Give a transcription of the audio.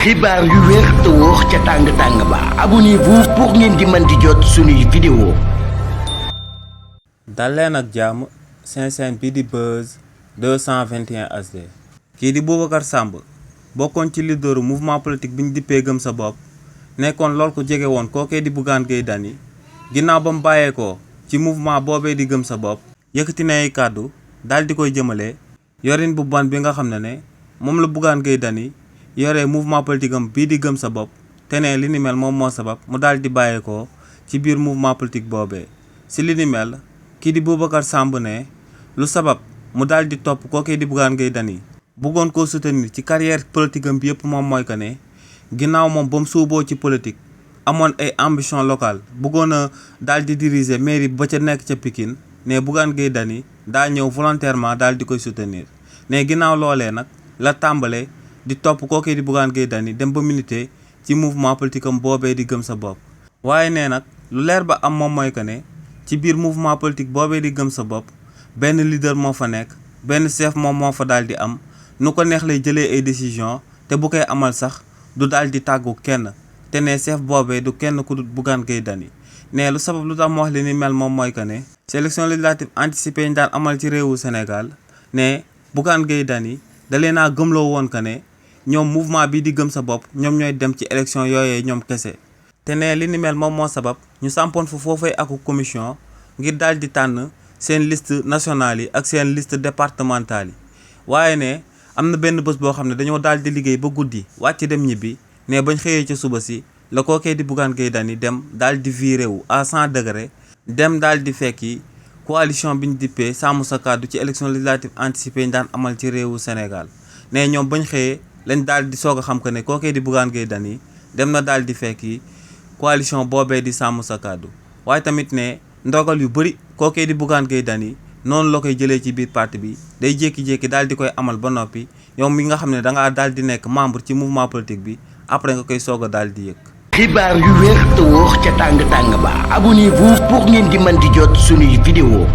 xibaar yu wér te wóor ca tàng ba abonnez-vous pour ngeen di mën di jot suñuy vidéo. dal leen ak jàmm seen bi di Buzz 221 HD. kii di Boubacar Samb bokkoon ci leaderu mouvement politique bi ñu dippee gëm sa bopp nekkoon lool ko jege woon kookee di Bougane Gueye Dany ginnaaw ba mu bàyyeekoo ci mouvement boobee di gëm sa bopp yëkkati na ay kàddu daal di koy jëmale yorin bu bon bi nga xam ne moom la Bougane Gueye Dany yore mouvement politique am bii di gëm sa bopp te ne li ni mel moom moo sabab mu daal di bàyyeekoo ci biir mouvement politique boobee. si li ni mel kii di Boubacar Samb ne lu sabab mu daal di topp kookee di Bougane Gueye Dany bëggoon koo soutenir ci carrière politique am bi yëpp moom mooy que ne ginnaaw moom ba mu suuboo ci politique amoon ay ambition locale bëggoon a daal di diriger mairie ba ca nekk ca Pikine ne Bougane Gueye Dany daa ñëw volontairement daal di koy soutenir ne ginnaaw loolee nag la tàmbale di topp kookee di Bougane Gueye Dany dem ba militer ci mouvement politique am boobee di gëm sa bopp. waaye nee nag lu leer ba am moom mooy que ne ci biir mouvement politique boobee di gëm sa bopp benn leader moo fa nekk benn chef moom moo fa daal di am nu ko neex lay jëlee ay décision te bu koy amal sax du daal di tàggu kenn te ne chef boobee du kenn ku dul Bougane Gueye Dany ne lu sabab lu tax mu wax li ni mel moom mooy que ne ci élection législative anticipée ñu daan amal ci réewu Sénégal ne Bougane Gueye Dany da leen a gëmloo woon que ne ñoom mouvement bi di gëm sa bopp ñoom ñooy dem ci élection yooyee ñoom kese te ne li ni mel moom moo sabab ñu sampoon fu foofee ak commission ngir daal di tànn seen liste nationale yi ak seen liste départementale yi waaye ne am na benn bés boo xam ne dañoo daal di liggéey ba guddi wàcc dem ñibbi ne bañ xëyee ca suba si la kookee di Bougane Gueye Dany dem daal di viré wu à 100 degré dem daal di fekki coalition bi ñu dippee sàmm sa kàddu ci élection législative anticipée ñu daan amal ci réewu Sénégal ne ñoom bañ xëyee lañ daal di soog a xam que ne kookee di Bougane Gueye Dany dem na daal di fekki coalition boobee di sàmm sa kàddu waaye tamit ne ndogal yu bëri kookee di Bougane Gueye Dany noonu la koy jëlee ci biir parti bi day jékki-jékki daal di koy amal ba noppi yow mi nga xam ne da ngaa daal di nekk membre ci mouvement politique bi après nga koy soog a daal di yëg. xibaar yu wér te wóor ca tàng ba abonnez-vous pour ngeen di mën di jot suñuy vidéo.